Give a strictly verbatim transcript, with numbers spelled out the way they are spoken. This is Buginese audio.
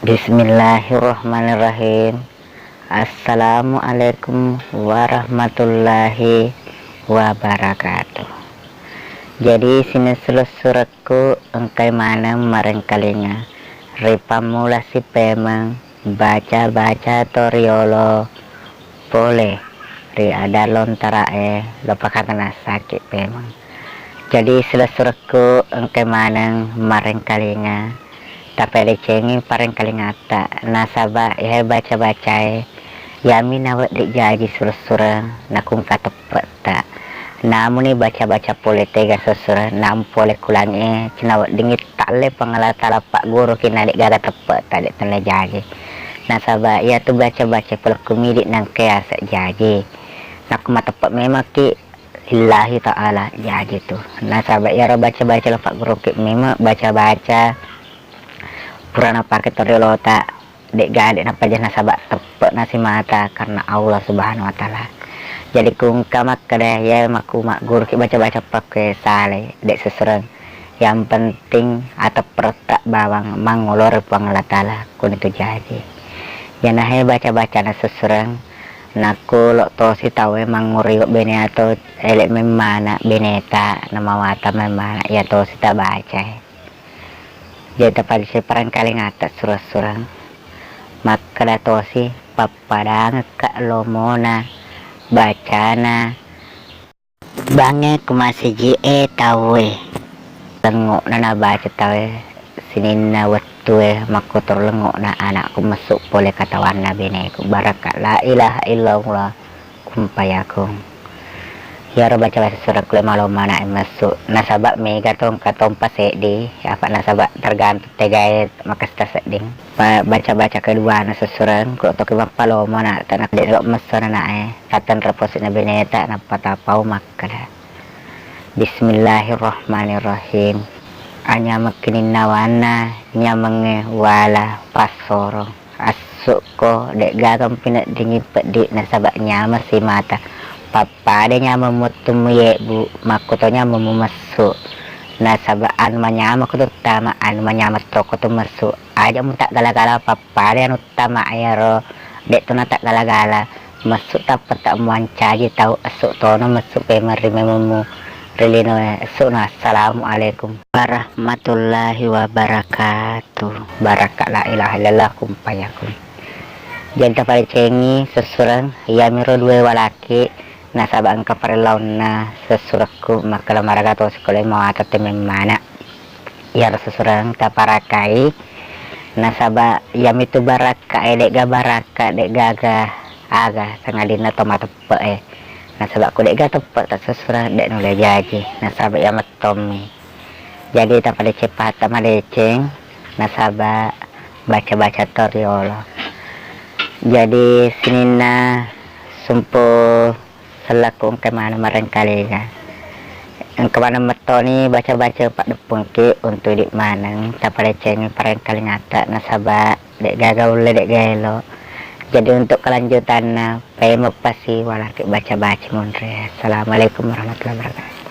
Bismillahirrahmanirrahim. Assalamualaikum warahmatullahi wabarakatuh. Jadi, sining silessurekku engkai maneng marengkalinga ripammulasi pemeng baca-baca to riolo pole ri ada lontarae lo pakatanassaki pemeng. Jadi, silessurekku engkai maneng marengkalinga, tapadecengi parengkalingata, nasaba iyae baca-bacae yami nawedding jaji silessureng nakungka teppe'ta. Namuni baca-baca pole tega silessureng, namu pole kulangi e, cina weddingi talle Puang Allah Taala pagguruki na de'gaga teppe'ta, de' tenna jaji. Nasaba iyatu baca-baca pole kumidi nangke ase jaji. Nakko mateppe memangki lillahi ta'ala jaji tu. Nasaba iyaro baca-baca lo pagguruki memang baca-baca pura napake to riolota, de'ga, de' napaja nasaba teppe'na simata karena Allah Subhanahu wa Ta'ala. Jadi kungka makkeda, ya, makku magguruki baca-baca pakke sale, de' silessureng. Yang penting atepperetta bawang mangolo ri Puang Allah Taala, kunitu jaji. Yanahe baca-bacana silessureng, nakkulo tosi tauwe mangnguriwe bene atau ele memmana beneta namawata memmana, iya tosi tabacae. Jadi tapadeceng parengkalingata silessureng. Makkeda tosi, pappadangekka lomona bacana. Bangnge ku masiji e tauwe. Lengngo'na nabaca tauwe sininna wettue makkotoro lengngo'na anakku messu pole katawanna beneku. Barakka la ilaha illallah kumpayakung. Iyaro baca-baca surekku le malomma ana'e messu. Nasaba mega to engka tompa seddi, apa nasaba tergantung tegae makesta sedding. Pa-, baca-baca keduana sessureng, ku toki mappalomo na tana de' lo messu ana'e. Tatenre posi'na beneta nappa tapau makkeda, Bismillahirrahmanirrahim. Anyameng kininnawanna nyamengnge wala passorong. Assukko, de'gaga mupineddingi peddi nasaba nyameng simata. Pappada nyameng muttu muyebbu, makkuto nyameng mumessu. Nasaba anu manyameng ko tu tama, anu manyameng tokko tu messu. Aja mutaggala-gala pappada anu tama ero, de' to nataggala-gala. Messu tappa tak muancaji tau, esso tono messu pemeng ri mememmu ri linoe. Essono, assalamualaikum warahmatullahi wabarakatuh. Barakka la ilaha illallah kumpayakun. Jadi tapadecengi sessureng, iyamiro dua walaki nasaba engka parellaunna sessurekku makkeda maraga to sikolae mawata te memmana. Iyaro sessureng taparakkai, nasaba iyamitu barakka e, de'ga barakka, de'gaga aga sangadinna to mateppe'e. Nasaba ku de'ga teppe' ta sessureng, de' nulle jaji, nasaba iya mettommi. Jadi tapadeceng pahatta madeceng, nasaba baca-baca to riolo. Jadi sininna sumpu sellaku engka maneng marengkalinga. Engka maneng mettoni baca-baca paddeppungki untu idi maneng tapadecengi parengkalingata nasaba de'gaga ulle de'ga elo. Jadi untuk kelanjutanna, paimeng pasi walaki baca-baca munre. Assalamualaikum warahmatullahi wabarakatuh.